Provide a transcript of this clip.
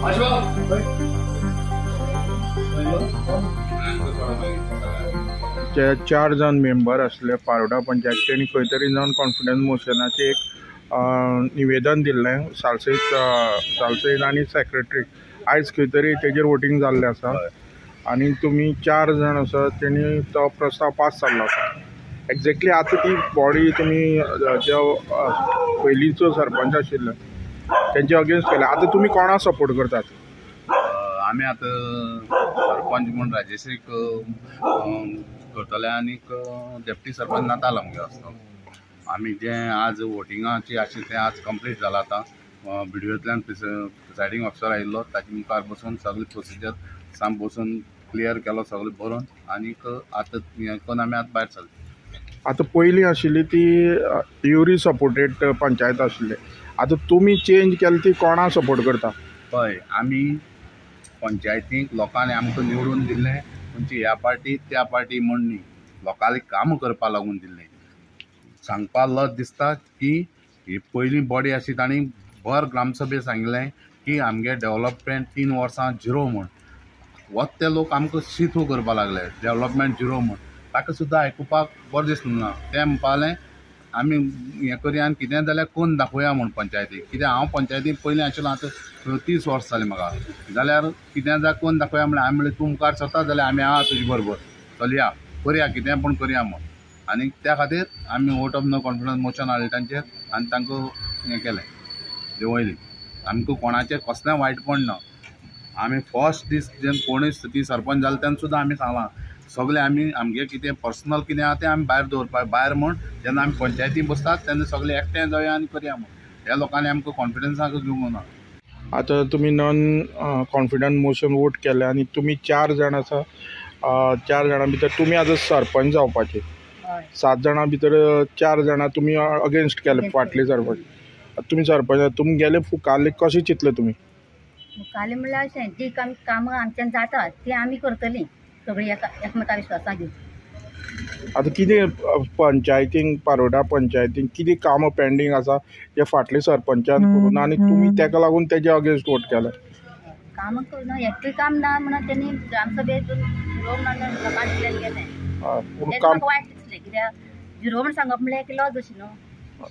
जे 4 जाण मेंबर आसले पारोडा पंचायत तेणी खंय तरी नॉन कॉन्फिडन्स मोशनाचें एक निवेदन दिल्लें सालसैत आनी सेक्रेटरी. आयज खंय तरी तेजेर वोटींग जाल्लें आसा आनी तुमी 4 जाण आसा तेणी तो प्रस्ताव पास जाल्लो आसा. एक्झॅक्टली आतां ती बॉडी तुमी जे पयलींचो सरपंच आशिल्लो तेंचे अगेन्स्ट केले, आतां तुमी कोणाक सपोर्ट करतात? आमी आतां सरपंच म्हूण राजेश्रीक करतले आनीक डेप्टी सरपंच नाताल आमगे आसता. आमी जें आज वोटिंगाची आशिल्लें तें आज कंप्लीट जालां. आतां बिडियोंतल्यान प्रिसायडींग ऑफिसर आयिल्लो, ताचे मुखार बसून सगळी प्रोसिजर साम बसून क्लियर केलो सगळें बरोवन आनीक आतां हें करून आमी आतां भायर सरले. आतां पयलीं आशिल्ली ती युरी सपोर्टेड पंचायत आशिल्ली, आतां तुमी चेंज केली ती कोणाक सपोर्ट करता? पळय, आमी पंचायतीक लोकांनी आमकां निवडून दिल्लें, खंयची ह्या पार्टी त्या पार्टी म्हण न्ही, लोकांनी कामां करपा लागून दिल्लें. सांगपा लज दिसता की ही पयलीं बॉडी आशिल्ली तांणी भर ग्रामसभे सांगलें की आमगे डेवलपमेंट 3 वर्सां झिरो म्हूण. वत ते लोक आमकां शी थू करपा लागले डेवलपमेंट झिरो म्हूण. ताका सुद्दां आयकुपाक बरें दिसलें ना. तें म्हणपा लागलें आमी हें करया आनी कितें जाल्यार कोण दाखोवया म्हूण पंचायतीक. कित्याक हांव पंचायतीक पयलीं आशिल्लो, आतां 30 वर्सां जालीं म्हाका, जाल्यार कितें जाल्यार कोण दाखोवया म्हणल्यार आमी म्हणलें तूं मुखार सरता जाल्यार आमी आहा तुजे बरोबर, चलया करया कितें पूण करया म्हूण. आनी त्या खातीर आमी vote of no confidence motion हाडलें तांचेर आनी तांकां हें केलें देंवयली. आमकां कोणाचें कसलें वायटपण ना. आमी फर्स्ट दीस जेन्ना कोणूय ती सरपंच जाले तेन्ना सुद्दां आमी सांगलां सगळें आमी आमगे कितें पर्सनल कितें आहा तें आमी भायर दवरपाक, भायर म्हूण जेन्ना आमी पंचायतीन बसतात तेन्ना सगळे एकठांय जावया आनी करया म्हूण. ह्या लोकांनी आमकां कॉन्फिडन्साक घेवंक ना. आतां तुमी नॉन कॉन्फिडन्स मोशन वोट केलें आनी तुमी 4 जाण आसा, 4 जाणां भितर तुमी आतां सरपंच जावपाचे, 7 जाणां भितर 4 जाणां तुमी अगेन्स्ट केले फाटले सरपंच. तुमी सरपंच तुमगेले फुकाले कशें चिंतले तुमी? मुखाल्ले म्हणल्यार अशें जी कामां आमच्यान जाता ती आमी करतलीं सगळीं एकामेका विश्वासान घेवन. आतां कितें पंचायतीन पारोडा पंचायतीन कितें कामां पेंडींग आसा जे फाटले सरपंचान करूं आनी तुमी तेका लागून तेजे अगेन्स्ट वोट केले? कामां करूं एकूय काम ना म्हणून तेणी ग्रामसभेत झिरो म्हणून लोकांक दिलें गेलें. पूण म्हाका वायट दिसलें कित्याक झिरो म्हण सांगप म्हणल्यार एक लज अशी न्हू.